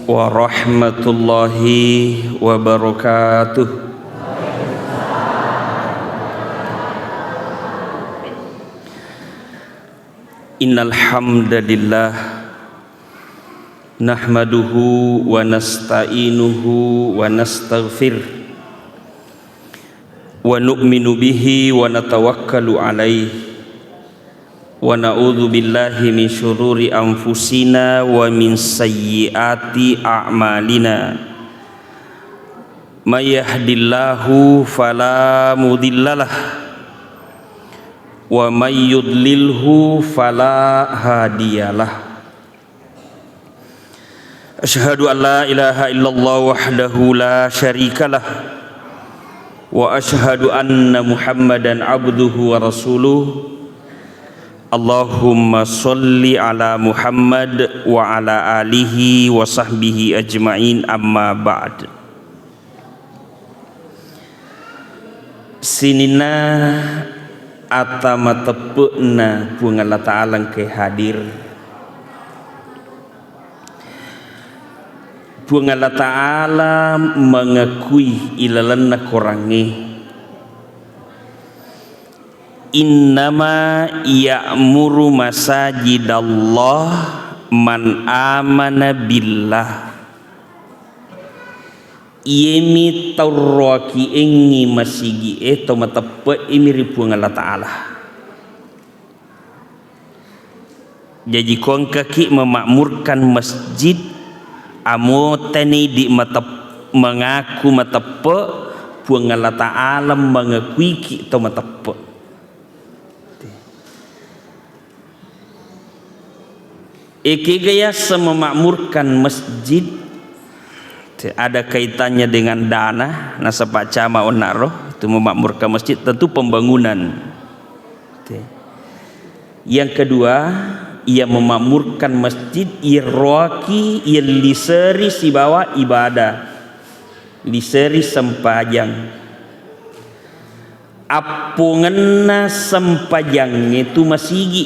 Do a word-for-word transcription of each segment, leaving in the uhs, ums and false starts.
warahmatullahi wabarakatuh. Innal hamdalillah, nahmaduhu wa nasta'inuhu wa nastaghfir, wa nu'minu bihi wa natawakkalu alaih, wa na'udzu billahi min syururi anfusina wa min sayyiati a'malina. May yahdillahu fala mudhillalah, wa may yudlilhu fala hadiyalah. Asyhadu an la ilaha illallah wahdahu la syarikalah, wa asyhadu anna Muhammadan abduhu wa rasuluh. Allahumma sholli ala Muhammad wa ala alihi wa sahbihi ajma'in, amma ba'd. Sininna ata mateppe'na Puang Allah Ta'ala engkae hadir. Puang Allah Ta'ala mangakui ilalenna korangnge, "Innama ya'muru masajidallah man amana billah." Iyemi tau roaki engngi masigi'e, tau mateppe'imi ri Puang Allah Ta'ala. Jaji, ko engkaki memakmurkan masjid, amotani di matep-, mengaku mateppe, Puang Allah Ta'ala mengakuiki tau mateppe. Ekega yaseng memakmurkan masjid, te, ada kaitannya dengan dana, nasaba cama onnaro, itu memakmurkan masjid tentu pembangunan. Te. Yang kedua, ia memakmurkan masjid, ia roaki, ia liseri sibawa ibadah. Liseri sempajang. Appongenna sempajangnge tu masigi.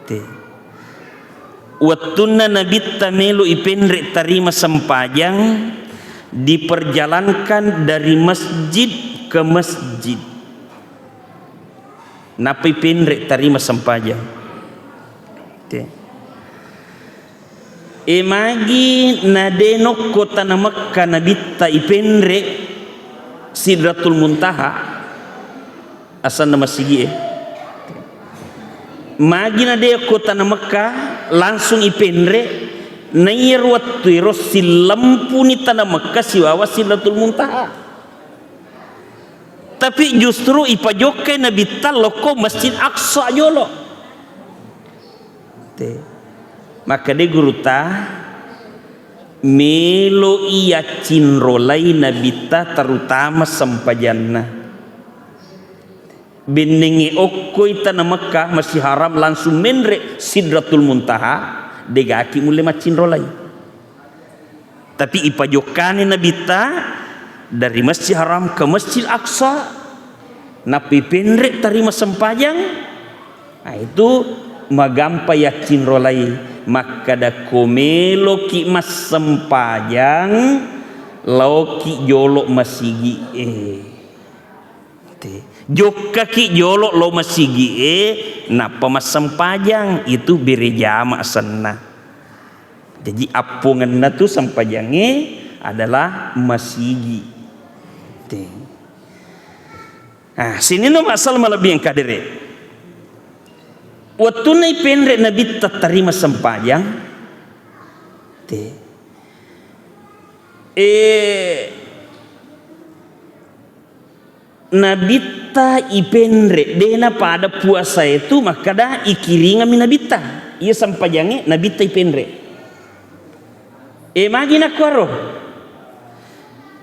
Te. Wettunna Nabitta melo ipenre tarima sempajang, diperjalankan dari masjid ke masjid. Nappa ipenre tarima sempajang. Te. E magi na de nokko tana Mekka Nabitta ipenre Sidratul Muntaha, asanna masigie. Magi na de okko tana Mekka langsung ipenre, naiyaro wettuero sillempuni tana Mekka sibawa Sidratul Muntaha. Tapi justru ipajokkai Nabitta lokko Masjid Aqsa jolo. Te. Makkeda gurutta, melo iyaccinrolai Nabitta, terutama sempajanna. Bennengnge okkoi tana Mekka, Masjid Haram, langsung menre Sidratul Muntaha, degaki mulle maccinrolai. Tapi ipajokkani Nabitta dari Masjid Haram ke Masjid Aqsa, nappi penre tarima sempajang, nah, itu magampa yaccinrolai. Makkeda ko meloki massempajang, laoki jolo masigie. Te. Jokkaki jolo lao masigie, nappa massempajang, itu bere jama asenna. Jaji, appongenna tu sempajangnge adalah masigi. Te. Ah, sininna masalah malebbi engka dere. Wettunna ipenre Nabitta tarima sempajang, te. Eh, Nabitta ipenre, de napada puasae tu makkeda ikiringami Nabitta. Iya sempajangnge Nabitta ipenre. E, magi nakkuaro?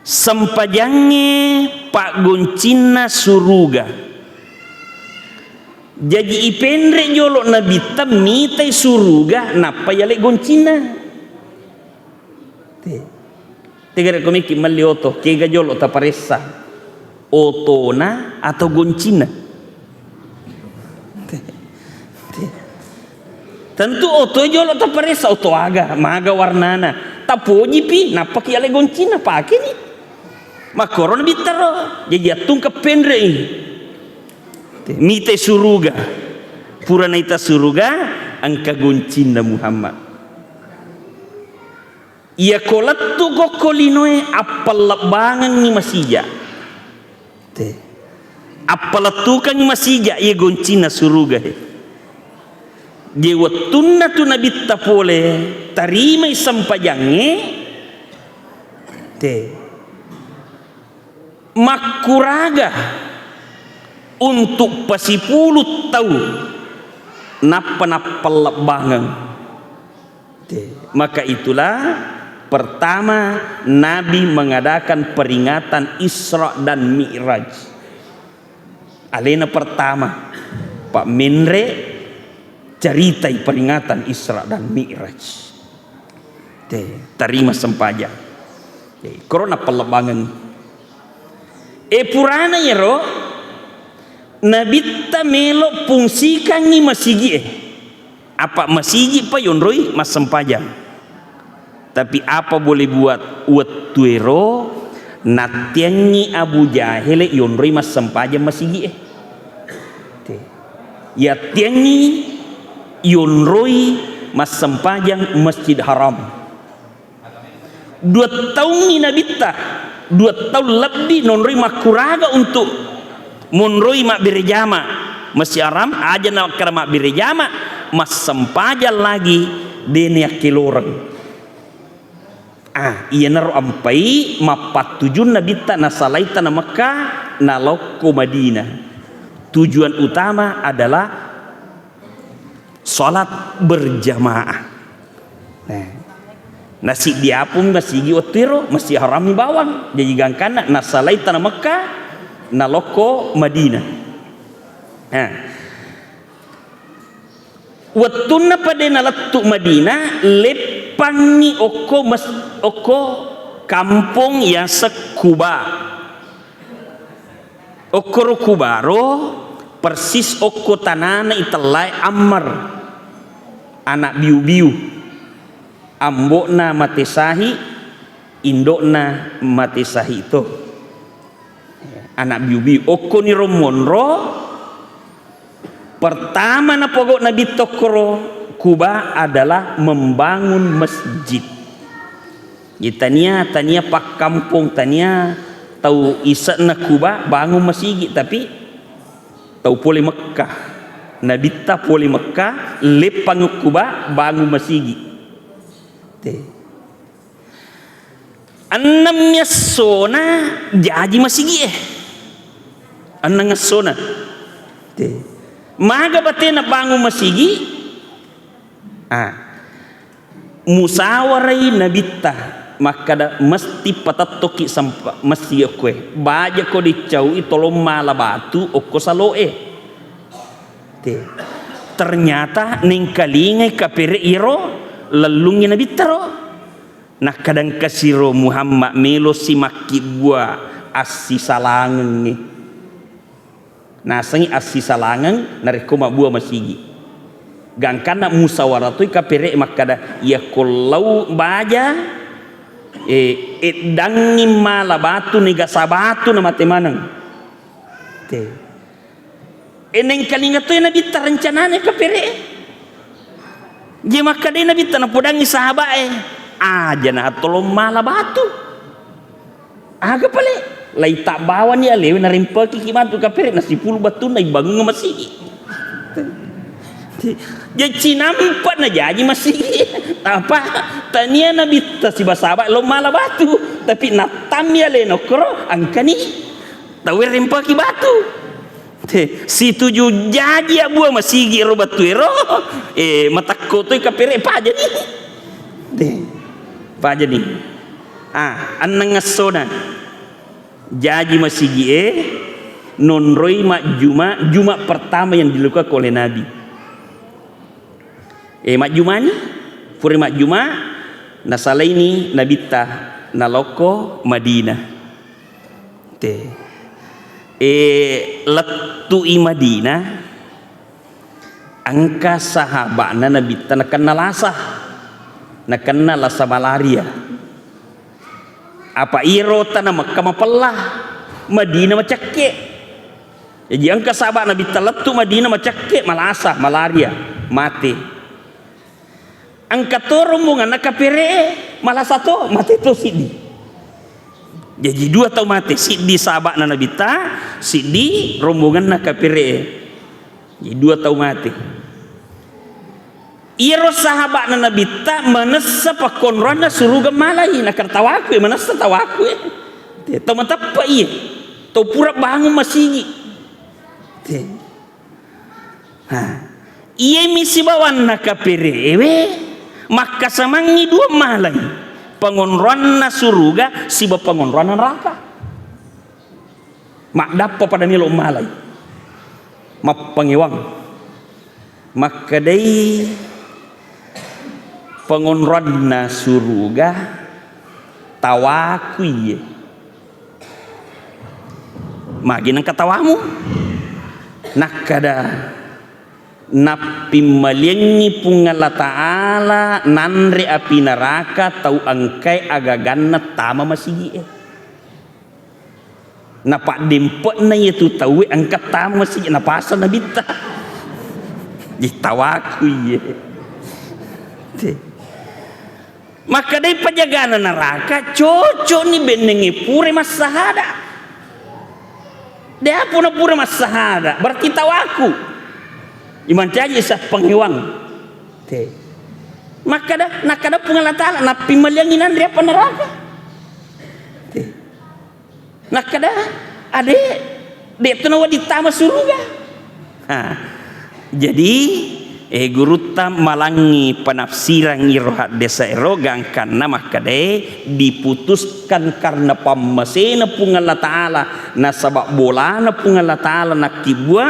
Sempajangnge paggoncinna suruga. Jaji ipenre jolo Nabitta mitai suruga nappa yale goncinna. Te. Tegare ko mekki melli oto, kega jolo taparessa? Otona atau goncinna? Te. Te. Tentu oto jolo taparessa, oto aga, maga warnana. Apojipi, nappaki ale goncinna, pakeni. Makkoro Nabitta ro, jaji attungka penre'i. Te, mitai suruga. Pura naita suruga, engka goncinna Muhammad. Iyako lettu kokko linoe, appallebbangengngi masija. Te. Appalettukengngi masija, iya goncinna suruga he. Je wettunna tu Nabitta pole tarimai sempajangnge, te. Makkuraga untuk pasipulu tau nappa nappallebbangeng. Te. Maka itulah pertama Nabi mengadakan peringatan Isra dan Mi'raj. Alena pertama, Pak Menre, ceritai peringatan Isra dan Mi'raj. Te, tarima sempajang. Te, korona pellebangan. E purana yero, Nabitta melo fungsikangngi masigi'e. Apa masigi pa yonroi massempajang. Tapi apa boleh buat, wettuero nattiangngi Abu Jahele yonroi massempajang masigi'e. Te. Yattiangngi yonroi massempajang Masjid Haram. Dua taungngi Nabitta, dua taung lebbi nonroi makkuraga untuk monroi mabbere jama. Masjid Haram, aja nakkeda mabbere jama, massempajang lagi dene yakkeloreng. Ah, iyanaro ampai mappattujun Nabitta nasalai tana Mekka nalokko Madinah. Tujuan utama adalah salat berjamaah. Nah, nasi diapung masigi wettuero, Masjid Haram mi bawang. Jadi gangkanna nasalai tana Mekka, nalokko Madinah. Nah, wettunna pada nalettu Madinah, leppangngi okko mas-, okko kampong yaseng Kuba. Okkoro Kubaro persis okko tanana itellae Ammar, anak biu-biu, ambo'na mate sahi, indo'na mate sahi to. Anak biu-biu. Okkoniro monro, pertama napogo Nabi tokkoro Kuba adalah membangun masjid. Jadi tania, tania pakkampong, tania tau ise'na Kuba bangun masigi, tapi tau pole Mekka. Nabitta pole Mekka, leppang Kuba bangun masigi. Te. Enneng essona jaji masigi e. Enneng essona. Te. Maga batena bangun masigi? Ah. Musawarai Nabitta makkada mesti patettokki sempa-, masigi okkoe. Bajako dicaui tolong mala batu okko saloe. Te. Ternyata nengkalingai kapere iro lellungngi Nabitta ro. Nakkadangkasiro Muhammad melosi makkibbua assisalangengnge. Nasengngi assisalangeng narekko mabbua masigi. Gangkanna musawara toi kapere makkada, iyakko lao baja, eh, eddangngi mala batu, nega sabatu namate maneng. Te. E, nengkalinga toi Nabitta rencanana kapere. Je makkadai Nabitta napodangngi sahabae, aja nahatolong mala batu. Aga pale, laitabbawani alewe narempekiki matu kapere, nasipulu battunna ibangunga masigi. Je cinampa najaji masigi. Apa? Tania Nabitta siba sahabae lo mala batu, tapi nattammi alena okkoro, engkani tauwe rempeki batu. Te, situju jaji abbua masigi ro batuero, eh, matakko toi kapere pajani. Te, pajani. Ah, enneng essona. Jaji masigi e, nonroi majjuma, Juma pertama yang dilakukan oleh Nabi. Eh, majjumani, pura majjuma, nasalaini Nabitta nalokko Madinah. Te. E, lettu'i Madinah, engka sahaba'na Nabitta nakenna lasa. Nakenna lasa malaria. Apa iyaro tana Mekka mapella, Madinah macekke. Jaji engka sahabat Nabitta lettu Madinah macekke, malasa, malaria, mate. Engka to rombonganna kapere'e, malasa to, mate to siddi. Jaji dua tau mate, siddi sahabatna Nabitta, siddi rombonganna kapere'e. Jadi dua tau mate. Iyaro sahabatna Nabitta manessa pakkonroanna suruga malai, nakkeda tawaku e, manessa tawaku e. Te, tau mateppe iye. Tau pura bangun masigi. Te. Ha. Iyemi sibawanna kaperewe makkasamangngi dua malai. Pangonroanna suruga siba pangonroanna neraka. Maddappa pada melo malai. Mappangewang. Makkedai pangonroanna suruga, tawaku iye. Magi nengka tawamu? Nakkeda, nappimmaliangngi Puang Allah Ta'ala nanre api neraka tau engkae agaganna tama masigi'e. Napaddempe'na iyatu tauwe engka tama masigi, napasang Nabitta. Ji tawaku iye. Te. Makkedai pajagana neraka, cocokni bennengnge pura massahada. Deapo na pura massahada, berarti tawaku. Imancaji sappangewang. Te. Makkeda, nakkeda Puang Allah Ta'ala, nappimmaliangngi nanre apa neraka. Te. Nakkeda, ade, de' tu nawedding tama suruga. Ha. Jadi, eh, gurutta malangngi penafsiran iro haddesa ero gangkanna makkedae diputuskan karena pammasena Puang Allah Ta'ala, nasaba bolana Puang Allah Ta'ala nakkibua,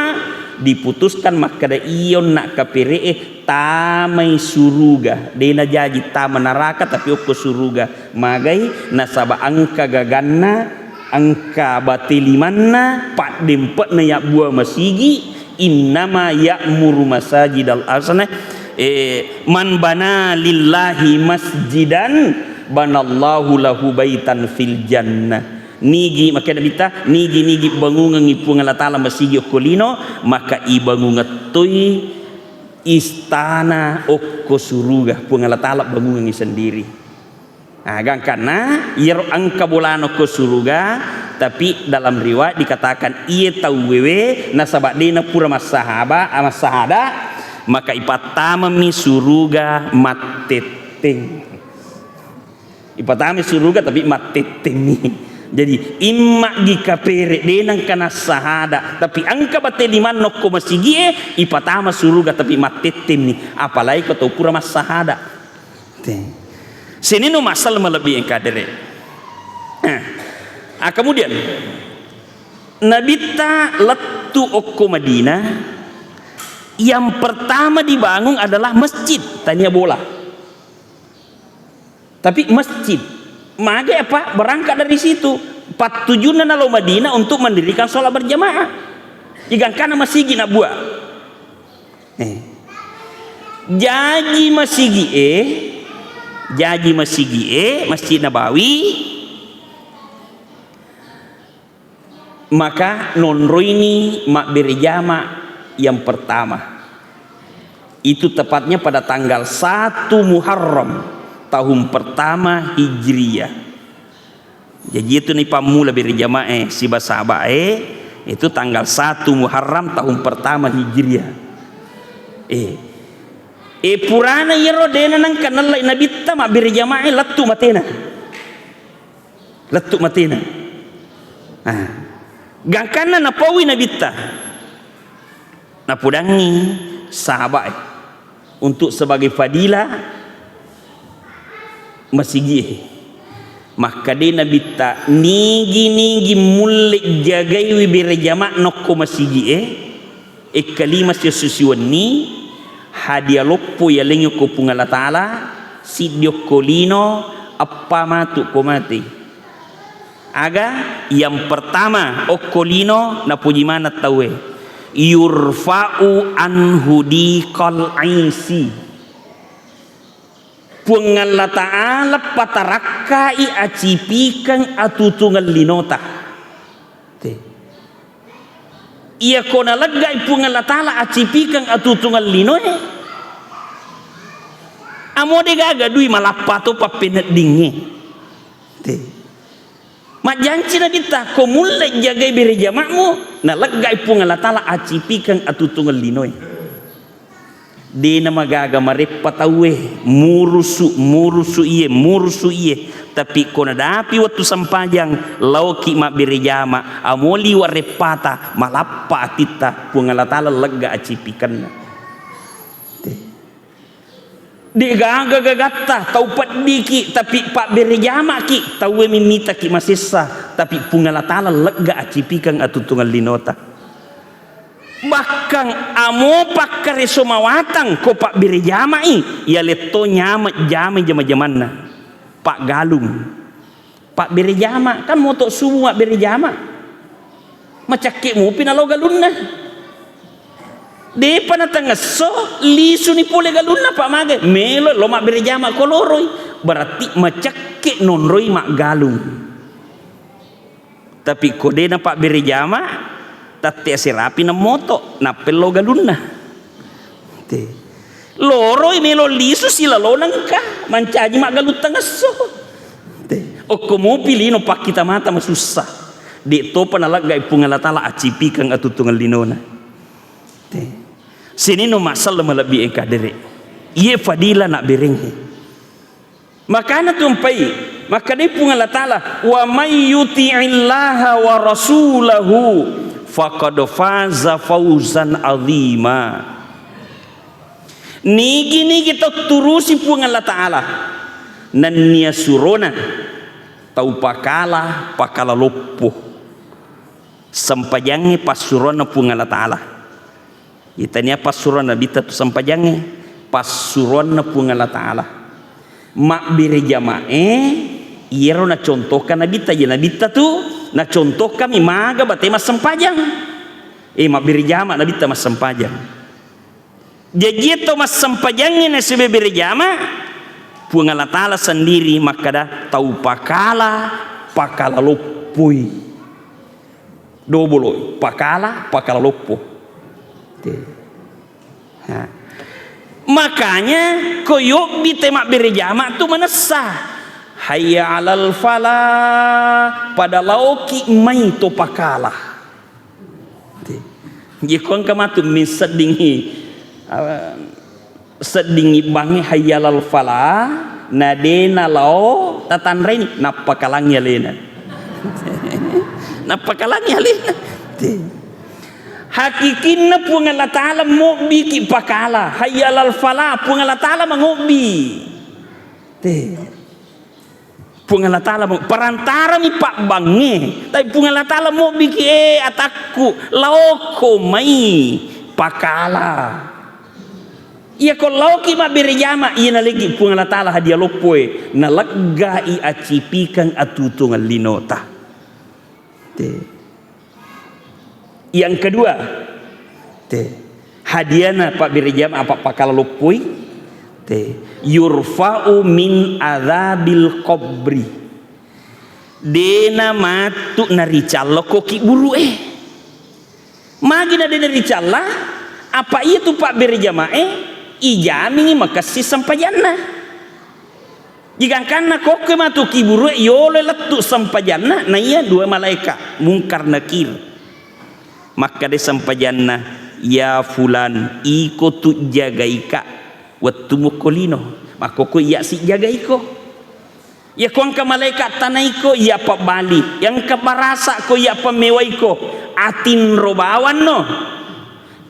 diputuskan makkeda iyo nak kapere'e tamai suruga, de' najaji tama neraka tapi okko suruga. Magai? Nasaba engka gaganna, engka bate limanna, paddempe'na yabbua masigi, innama ya'muru masajidal asana, eh, man bana lillahi masjidan banallahu lahu baitan fil jannah. Nigi, makkeda Nabitta, nigi-nigi bangungengngi Puang Allah Ta'ala masigi okko lino, maka ibangungeng toi istana okko suruga, Puang Allah Ta'ala bangungengngi sendiri. Nah, gangkanna iyaro engka bolana okko suruga, tapi dalam riwayat dikatakan iye tauwewe nasaba de'na pura massahaba, massahada, maka ipattamami suruga mattetteng. Ipattamai suruga tapi mattettemmi. Jadi, immagi kapere de nengka nassahada, tapi engka bate limanna okko masigie, ipatama suruga tapi mattettemmi. Apalagi ko tau pura massahada. Te. Sininna masalah malebbi engka dere. Eh. Ah, kemudian Nabitta lettu okko Madinah, yang pertama dibangun adalah masjid, tania bola. Tapi masjid. Mage apa? Berangkat dari situ. Pattujunna nalo Madinah untuk mendirikan sholat berjamaah. Igangkana masigi nabuat. Eh. Jaji masigi e, jaji masigi e, Masjid Nabawi, maka nonroini mabbere jama yang pertama. Itu tepatnya pada tanggal satu Muharram tahun pertama Hijriah. Jadi itu ni pammula bere jamae siba sahabae, itu tanggal satu Muharram tahun pertama Hijriah. Eh. Eh, purana iyaro dena nengka nellai Nabitta mabbere jamae lettu matena. Lettu matena. Ah. Gangkanna napaui Nabitta. Napudangi sahabae untuk sebagai fadilah masigie. Makkade Nabitta, nigi-nigi mulle jagaiwi bere jama nokko masigie, ekkalima siesso siwenni, hadia loppo yalengi okko Puang Allah Ta'ala, siddi okko lino, eppa matu ko mate. Aga yang pertama okko lino napoji maneng tauwe, yurfa'u anhu diqal aisi. Puang Allah Ta'ala patarakkai acipikeng atutungeng linota. Te. Iyako naleggai Puang Allah Ta'ala acipikeng atutungeng linoe, amo de gaga dui malappa to pappeneddingnge. Te. Majjanci Nabitta, ko mulle jagai bere jama'mu, naleggai Puang Allah Ta'ala acipikeng atutungeng linoe. De namagaga mareppa tauwe, murusu, murusu iye, murusu iye. Tapi ko nadapi wettu sempajang, laoki mabbere jama, amo liwa reppata, malappa atitta, Puang Allah Ta'ala legga acipikenna. Te. Degaga gagatta, tau peddiki, tapi pabbere jamaki, tauwe mimitaki masessa, tapi Puang Allah Ta'ala legga acipikeng atutungeng linota. Bahkan amo pakkareso mawatang ko pabbere jamai, iya letto nyama jamai jama-jamanna. Paggalung. Pabbere jama, kan moto subu mabbere jama. Macakke mupi nalo galunna. Depa natengesso, lisuni pole galunna, Pak, mage. Melo lo mabbere jama ko loroi. Berarti macakke nonroi maggalung. Tapi ko de napabbere jama, tette aserapi nammoto, nappello galunna. Te. Loroi melo lisu silalo nengka, mancaji maggalung tengesso. Te. Okko mupi lino pakkita mata masussa. De topa naleggai Puang Allah Ta'ala acipikeng atutungeng linona. Te. Sininno masalah malebbi engka dere. Iye fadila nak berengnge. Makana tumpai, makkadai Puang Allah Ta'ala, "Wa may yuti'illaha wa rasulahu faqad faza fauzan azima." Nigi-nigi tau turusi Puang Allah Ta'ala, nennia surona tau pakala, pakala loppo. Sempajangnge passuroanna Puang Allah Ta'ala. Itania passuroanna Nabitta tu sempajangnge, passuroanna Puang Allah Ta'ala. Mabbere jama'e, iyaro nacontohkan Nabitta, ya Nabitta tu nacontohkan mi maga bate massempajang. Eh, mabbere jama Nabitta massempajang. Jaji to massempajangnge nasibebere jama, Puang Allah Ta'ala sendiri makkada, tau pakala, pakala loppoi. Dobolo, pakala, pakala loppo. Te. Ha. Makanya, ko yobbi te mabbere jama tu manessa. Hayya alal falah, pada laoki mai to pakala. Te. Jeko engka matu mi seddingi, ah, seddingi bangnge hayya alal falah, na de nalao tatanreni, nappakalangi alena. Nappakalangi alena. Te. Hakikinna Puang Allah Ta'ala mobbiki pakala, hayya alal falah, Puang Allah Ta'ala mangobbi. Te. Puang Allah Ta'ala mo-, perantarami pabbangnge, tapi Puang Allah Ta'ala mobbiki, eh, atakku, laoko mai pakala. Iya ko laoki mabbere jama, iya nalegi Puang Allah Ta'ala hadiah loppoe, naleggai acipikeng atutungeng linota. Te. Yang kedua, te, hadiana pabbere jama apa pakala loppoi, te, yurfa'u min adzabil qabri. Dena matu naricalla ko kibburu'e. Magi na dena ricalla, apa iya tu pabbere jamae, ijamingi makessing sempajanna. Jigangkanna kokkoe matu kiburu'e yolo lettu sempajanna, naiya dua malaeka, Mungkar Nakir. Makkeda sempajanna, "Ya fulan, iko tu jagaika wettu mukko lino." Makkokko iya sijagaiko. Iya ko engka malaeka tanaiko, iya pabbali. Iya engka barasako, iya pammewaiko. Atinro bawanno.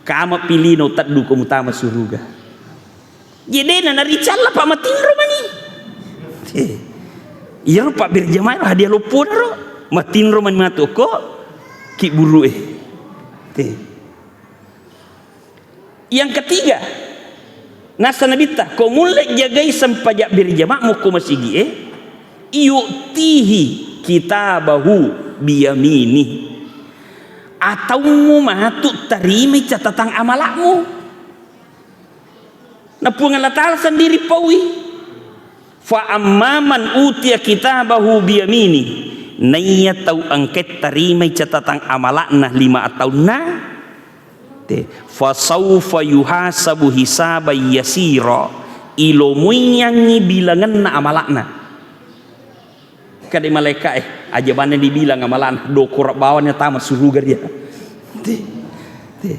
Kama pilino tedduko mutama suruga. Jedena naricalla, Pak, matinro mani. Eh, iyaro pabbere jamae hadiah loppona ro. Matinro mani matu ko kibburu'e. Eh. Yang ketiga, nasa Nabitta, ko mulle jagai sempajang berjama'mu ko masigi'e, yu'tihi kitabahu biyamini. Ataummu matu tarimai catatang amalakmu. Na Puang Allah Ta'ala sendiri paui. Fa amma man utiya kitabahu biyamini, naiya tau engkae tarimai catatang amala'na lima ataunna, te, fasaufa yuhasabu hisaban yasira, ilomoiyangngi bilangenna amala'na. Kade malaeka'e, aja banne dibilang amala'na, dokora bawang natama suruga ria. Te, te.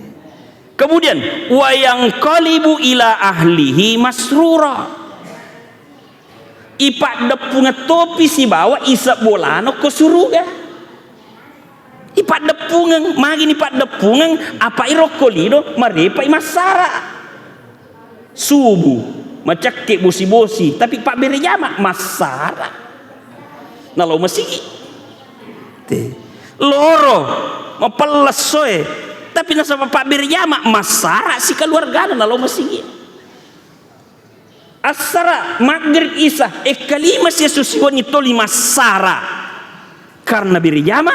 Kemudian, wa yanqalibu ila ahlihi masrura. Ipaddeppungeng topi sibawa isebbolana ko suruga. Ipaddeppungeng, magi nipaddeppungeng, apa irokko lido, marepai massara. Subuh, macakke bosi-bosi, tapi pabbere jama, massara. Nalao masigi. Te. Loro, mapellessoe, tapi nasaba pabbere jama, massara si keluargana, nalao masigi. Assara, maghrib, isya, ekkalima siesso siwenni toli massara karena bere jama,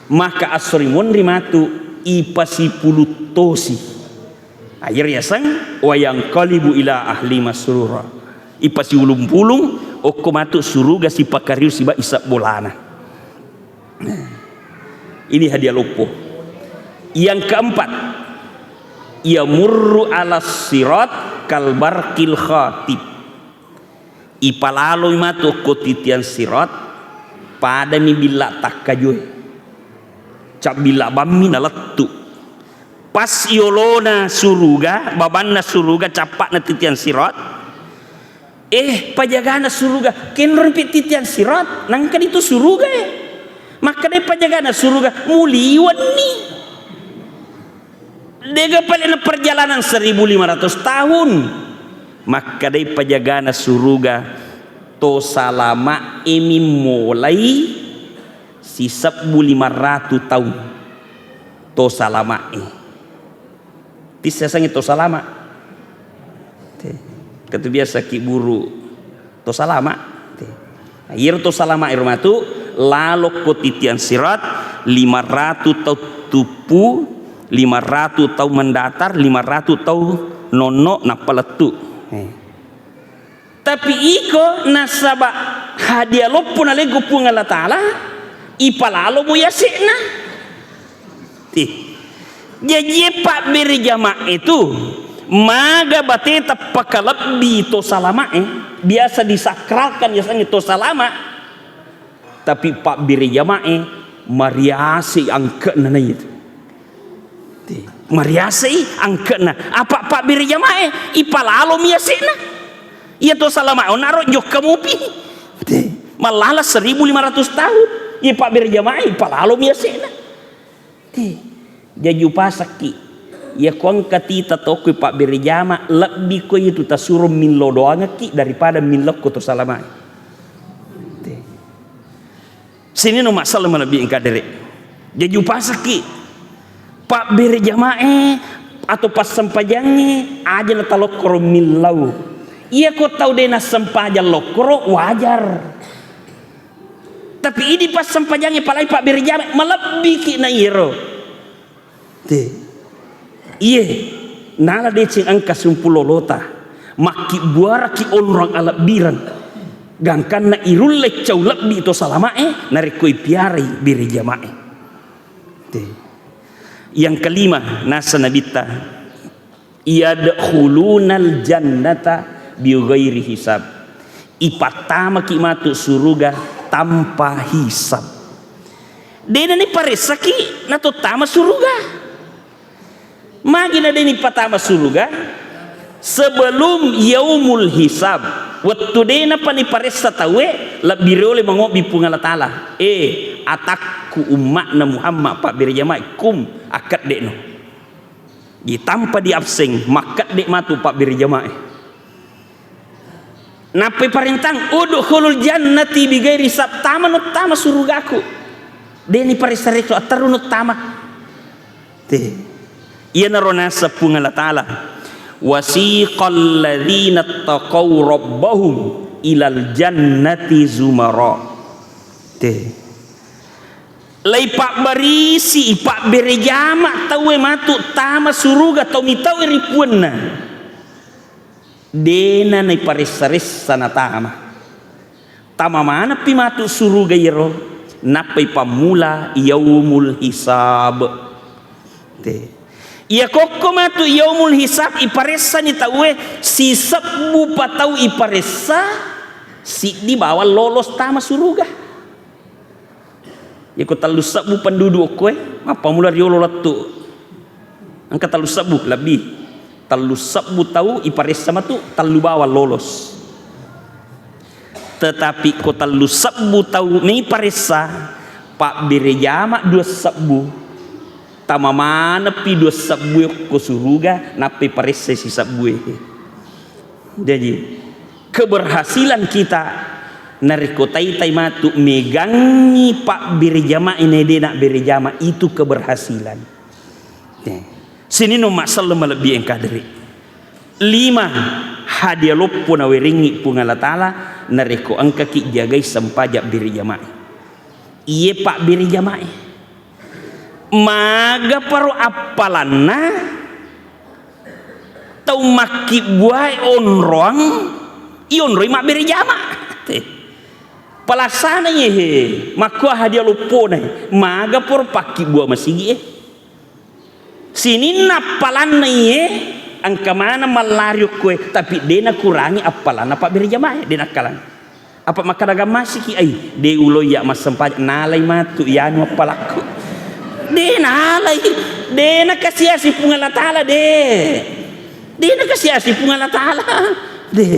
maka assori monri matu ipasipuluttosi. Aja riaseng wa yanqalibu ila ahli masrura. Ipasiulung-pulung okko matu suruga sipakariu siba isebbolana. Ini hadiah loppo. Yang keempat, yamurru ala sirat kal barqil khatib. Ipalaloi matu okko titiang sirat, padami billa takkajoe. Cabbilla bammi nalettu. Pas yolona suruga, babanna suruga, cappa'na titiang sirat, Eh, pajagana suruga, kenrompi titiang sirat, nangka ditu suruga, eh. Makkadai pajagana suruga, muliwenni. Dega pale na perjalanan seribu lima ratus tahun. Makkadai pajagana suruga, to salama emi molai sisebbu lima ratu taung. To salama e. Tissa sangi to salama. Te. Katu biasa ki buru to salama. Te. Nah, iyaro to salama ero matu lalo ko titiang sirat lima ratu tau tuppu, lima ratu tau mendatar, lima ratu tau nonno nappa lettu. Eh. Tapi iko nasaba hadiah loppo naleggo Puang Allah Ta'ala, ipalalo mo yase'na. Tih. Jaji e pabbere jamaah itu maga bateta pakalebbi to salama e, biasa disakralkan yasengnge to salama. Tapi pabbere jamae mariasei angke'na naitu. Te, mariasei angke'na. Apa pabbere jamae ipalalomi yase'na. Iya to salama onaro jokka mupi. Te, mallala seribu lima ratus tahun. Iya pabbere jamae ipalalomi yase'na. Te, jaji upasakki. Iya ko engka tita tokko pabbere jama, lebbi ko itu tasuro millo doangekki daripada millokko to salamae. Te. Sinino masalah malebbi engka dere. Jaji upasakki. Pabbere jamae atau passempajangnge aja na talokkoro millau. Iya ko tau de nassempajang lokkoro wajar. Tapi idi passempajangnge palai pabbere jamae malebbiki na iyero. Te. Iye, nala deceng engka sumpulolota. Makkibbuaraki onrong alebbireng. Gangkanna irulle cau lebbi to salamae narekko ipiarai bere jamae. Te. Yang kelima, nasa nabitta. Yadkhulunal jannata bighairi hisab. Ipattamaki matu suruga tanpa hisab. Dena niparessaki natottama suruga. Magi na deni patama suruga? Sebelum yaumul hisab. Wettu dena pa niparessa tauwe, lebbi riole mangobbi Puang Allah Ta'ala. Eh, atakku umma'na Muhammad pabbere jamae kum akkedde no. Ditampa di abseng, makkedde matu pabbere jamae. Nappai parentang, "Udkhulul jannati bighairi hisab," tama no tama surugaku. Deni paressa-ressa atteru no tama. Te. Iyanaro nasa Puang Allah Ta'ala, "Wasiqal ladzina taqaw rabbahum ilal jannati zumara." Te. Leipabbarisi, ipabbere jama tauwe matu tama suruga, tau mitauwe ri puanna. Dena naiparessa-ressa natama. Tama maneppi matu suruga iyaro, nappai pammula yaumul hisab. Te. Iya kokko matu yaumul hisab iparessani tauwe, sisebbu pa tau iparessa, siddi bawang lolos tama suruga. Iyako tellu sebbu penduduk okkoe, mappammula riolo lettu. Engka tellu sebbu lebbi. Tellu sebbu tau iparessa matu, tellu bawang lolos. Tetapi ko tellu sebbu tau maiparessa, pabbere jama dua sebbu. Tama maneppi dua sebbu okko suruga, nappai paressai sisebbue. Jadi, keberhasilan kita narekko taitai matu megangngi pabbere jamae na de nabbere jama, itu keberhasilan. Ya. Sininna umma selleng malebbi engka dere. Lima hadiah loppo nawerengngi Puang Allah Ta'ala narekko engkaki jagai sempajang bere jamae. Iye pabbere jamae. Magaparo appalanna tau makkibbuae onroang, ionroi mabbere jama. Te. Palassana iye he, makkua hadiah loppona, magaparo pakkibbua masigi e. Sininna appalanna iye, engka maneng mallari okkoe, tapi de nakurangi appalanna pabbere jamae, de nakkalang. Apa makkada gammasiki, ai, de uloiya massempajang, nalai matu, yanu appalakku. De nalai, de nakasiasi Puang Allah Ta'ala, de. De nakasiasi Puang Allah Ta'ala, de.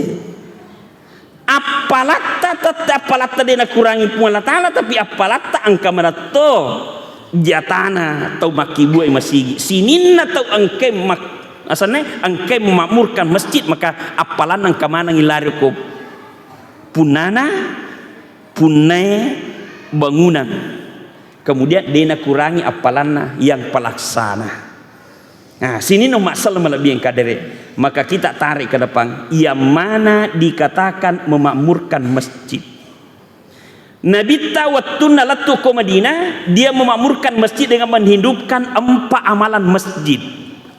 Appalatta tette, appalatta de nakurangi Puang Allah Ta'ala, tapi appalatta engka manetto jatana tau makkibbuai masigi. Sininna tau engkae mak-, asanna engkae memakmurkan masjid, maka appalanna engka manengngi lari ko punnana, punnae bangunan. Kemudian de nakurangi appalanna yang pelaksana. Nah, sininna umma selleng malebbi engka dere. Maka kita tarik ke depan, yang mana dikatakan memakmurkan masjid. Nabitta wettunna lettu ko Madinah, dia memakmurkan masjid dengan menghidupkan empat amalan masjid.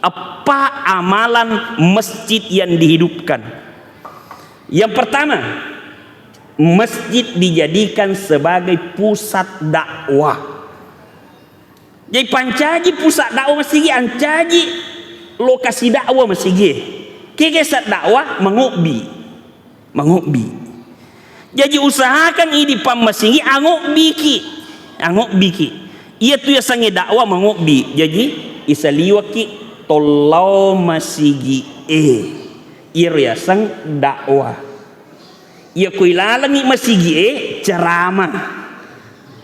Empat amalan masjid yang dihidupkan. Yang pertama, masjid dijadikan sebagai pusat dakwah. Jadi pancaji pusat dakwah masigi, ancaji lokasi dakwah masigi. Kegesa dakwah mangobbi. Mangobbi. Jaji usahakan idi pammasigi angobbiki. Angobbiki. Iya tu yasengnge dakwah mangobbi. Jaji isaliwakki tollau masigi e. Iyaro yaseng dakwah. Iyako ilalengngi masigi e ceramah.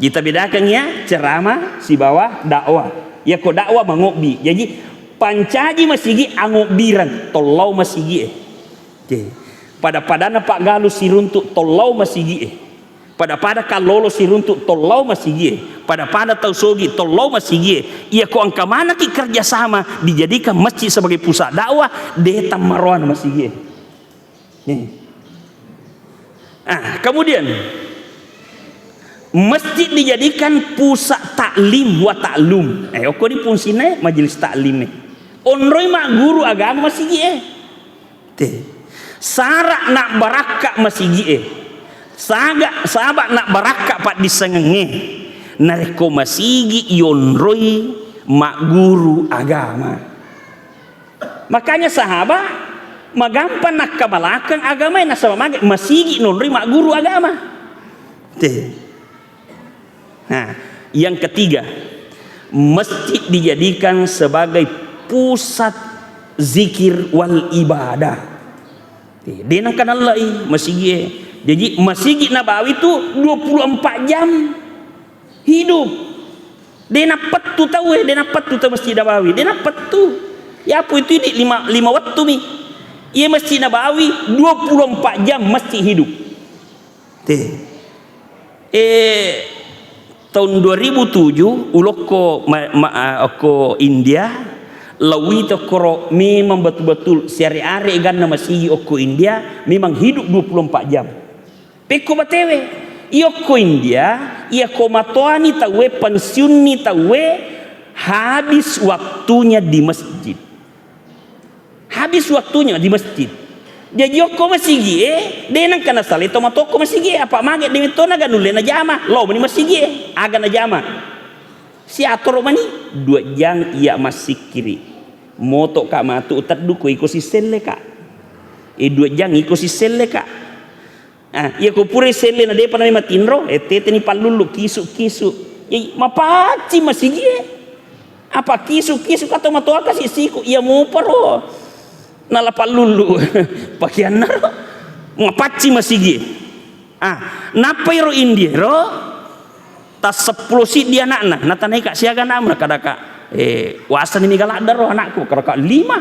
Kita bedakan ya, ceramah sibawa dakwah. Iyako dakwah mangobbi. Jaji pancaji masigi angobbireng tollau masigi e. Oke. Pada-padanna paggalu siruntuk tollau masigi e. Pada-pada kallolo siruntuk tollau masigi e. Pada-pada tau sogi tollau masigi e. Iyako engka manaki kerjasama dijadikan masjid sebagai pusat dakwah, de tammaroana masigi e. Nih. Ah, kemudian masjid dijadikan pusat taklim wa taklum. Eh, okko di fungsinna majelis taklim e. Onroi magguru agama masigi e. Te. Sara nabbarakka masigi e. Saga, saba nabbarakka paddissengengnge. Narekko masigi ionroi magguru agama. Makanya sahabat magampang nakkabalakang agamae nasaba mage masigi nonroi magguru agama. Te. Nah, yang ketiga, masjid dijadikan sebagai pusat zikir wal ibadah. Te, de nengka nallai masigi e. Jadi masigi Nabawi tu dua puluh empat jam hidup. De nappettu tauwe, de nappettu tau Masjid Nabawi, de nappettu. Yapo itu idi lima, lima wettu mi. Iye Masjid Nabawi dua puluh empat jam masjid hidup. Te. Eh, tahun dua ribu tujuh ulokko ma-, ma-, ah, okko India, lawi tokkoro memang betul-betul siare-are ganna masigi okko India, memang hidup dua puluh empat jam. Pekko batewe, iyokko India, iyako matoani tauwe, pensiunni tauwe, habis waktunya di masjid. Habis waktunya di masjid. Jaji okko masigie, de nengka nasalai tomatoa okko masigie, apa mage de metto naga nulle najama, lao mani masigie, aga najama. Siatoro mani, dua jang iya massikkiri. Moto ka matu uteddu ko iko sisselle ka. E dua jang iko sisselle ka. Ah, iya ko pura selle na depa nami matinro, e teteni pallullu kisu-kisu. Jadi mapacci masigie. Apa kisu-kisu ka tomatoa kasi siku, iya muparo. Nala pallullu. Pakeanna ro. Mapacci masigie. Ah, nappa iro India ro. Tasseppulo siddi ana'na, natanai ka siaga ana'mu, nakada ka, eh, wasani mega ladda ro anakku, kada ka lima.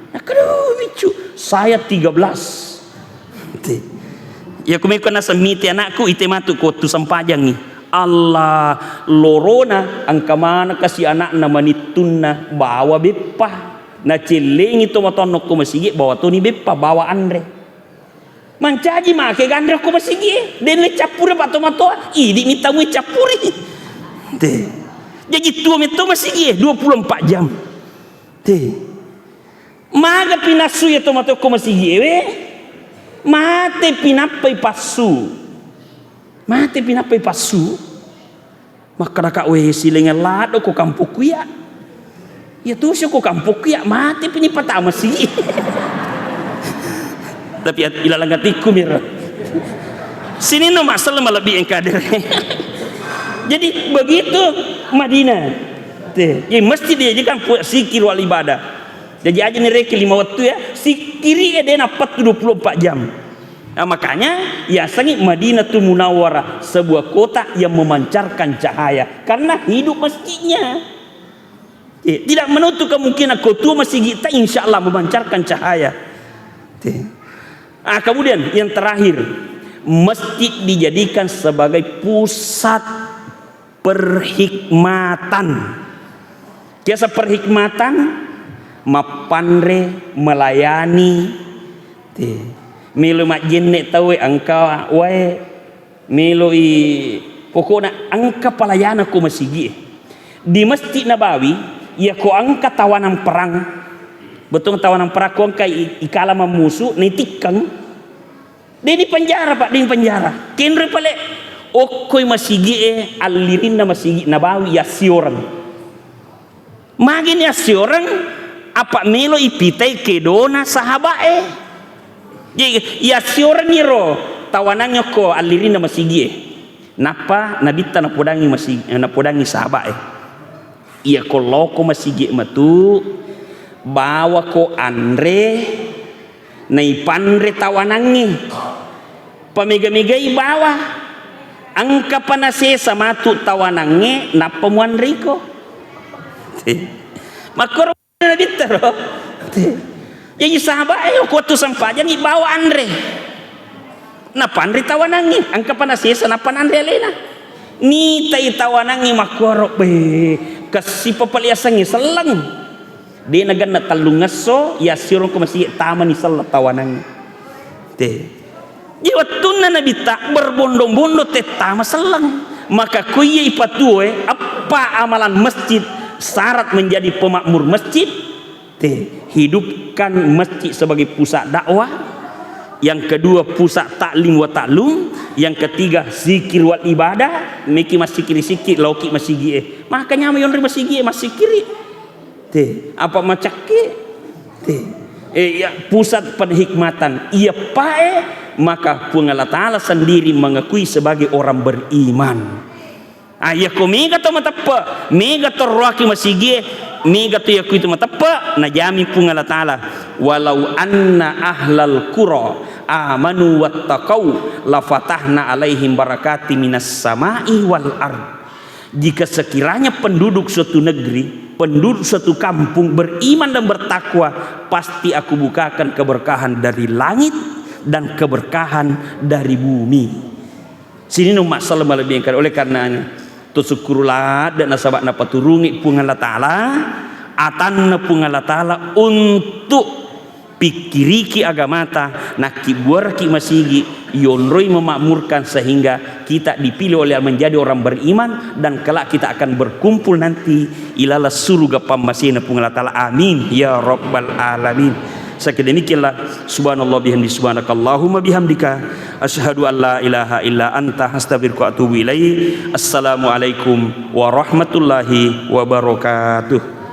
Nakada, "Oh, biccu, saya tiga belas." Te. Iya kumeko naseng mite anakku, ite matu ko wettu sempajangngi. Allah, lorona engka maneng kasi ana'na manittunna bawa beppa. Nacellengi to matonno ko masigi bawa toni beppa, bawa anre. Mancaji make ganre ko masigi, den le cappure pa tomatoa, idi mitamui cappure. Te. Jaji tuo metto masigi, dua puluh empat jam. Te. Maga pinassu ya tomatoa ko masigi ewe. Mate pinappai passu. Mate pinappai passu. Makkadaka, "We, silengeng laddo ko kampokku iya." "Iya tosi ko kampokku iya, mate pini patama si." Tapi at-, ilalang atikku miro. Sininna masalah malebbi engka dere. Jadi begitu Madinah. Te, jadi mesti diajarkan pu-, zikir wal ibadah. Jadi aja ni reki lima waktu ya, zikiri ya dena pattu dua puluh empat jam. Nah, makanya yasengngi Madinatul Munawwarah, sebuah kota yang memancarkan cahaya karena hidup masjidnya. Eh, tidak menutup kemungkinan kau tua masjid kita insya Allah memancarkan cahaya. Eh. Ah, kemudian yang terakhir, masjid dijadikan sebagai pusat perhikmatan. Kiasa perhikmatan, mappanre, melayani, te. Melo majjenne tauwe engka wae, meloi pokokna engka pelayanan ko masigi. Di Masjid Nabawi, iya ko engka tawanan perang, betong tawanan perang ko engka i-, ikala mammusu, naitikkeng. De' dipenjara, Pak, de' dipenjara. Kenre pale okkoi masigi'e, allirinna Masigi Nabawi yassioreng. Magini yassioreng, apa melo ipitai kedona sahaba'e. Jadi, yassioreng iro tawanangnge okko allirinna masigi'e. Nappa Nabitta napodangi masi-, napodangi sahaba'e. Iyako loko masigi matu, bawako anre, naipanre tawanangnge. Pamega-megai bawa. Engkapa nasesa matu tawanangnge, nappa muanriko. Makkoro Nabitta ro. Jaji sahabat, eh, ko wettu sempajangi bawa anre. Napanre tawanangnge, engkapa nasesa nappa nanre alena. Nitai tawanangnge makkuaro, be, kessipa pale yasengnge selleng. De' nagenna tellungngesso, yassioreng ko masigi tamani selleng tawanangnge. Te. Jadi wettunna Nabitta berbondong-bondong tettama selleng. Maka kuiya ipatuoe, eppa amalan masjid syarat menjadi pemakmur masjid. Te, hidupkan masjid sebagai pusat dakwah. Yang kedua, pusat taklim wa taklum. Yang ketiga, zikir wal ibadah. Meki massikiri-sikiri, laoki masigi'e. Maka nyama yonri masigi'e, massikiri. Te, apa macakke? Te. Eh, ya, pusat penghikmatan. Iya pae, maka Puang Allah Ta'ala sendiri mengakui sebagai orang beriman. Ah, iyako mega to mateppe', mega to roaki masigie, mega to iyako itu mateppe', najami Puang Allah Ta'ala, "Walau anna ahlal qura amanu wattaqau lafatahna alaihim barakati minas sama'i wal ard." Jika sekiranya penduduk suatu negeri, penduduk suatu kampung beriman dan bertakwa, pasti Aku bukakan keberkahan dari langit dan keberkahan dari bumi. Sininna umma selleng malebbi engka. Oleh karenanya, to sukkuru ladde nasaba napaturungi Puang Allah Ta'ala, atanna Puang Allah Ta'ala untuk pikkiriki agamata, nakkibbuaraki masigi, yonroi memakmurkan sehingga kita dipilih oleh Allah menjadi orang beriman dan kelak kita akan berkumpul nanti ilalang suruga pammasena Puang Allah Ta'ala. Amin ya rabbal alamin. Sakit demikianlah. Subhanallah bihamdi, subhanakallahumma bihamdika, asyhadu an la ilaha illa anta, astaghfiruka wa atubu ilaik. Assalamualaikum warahmatullahi wabarakatuh.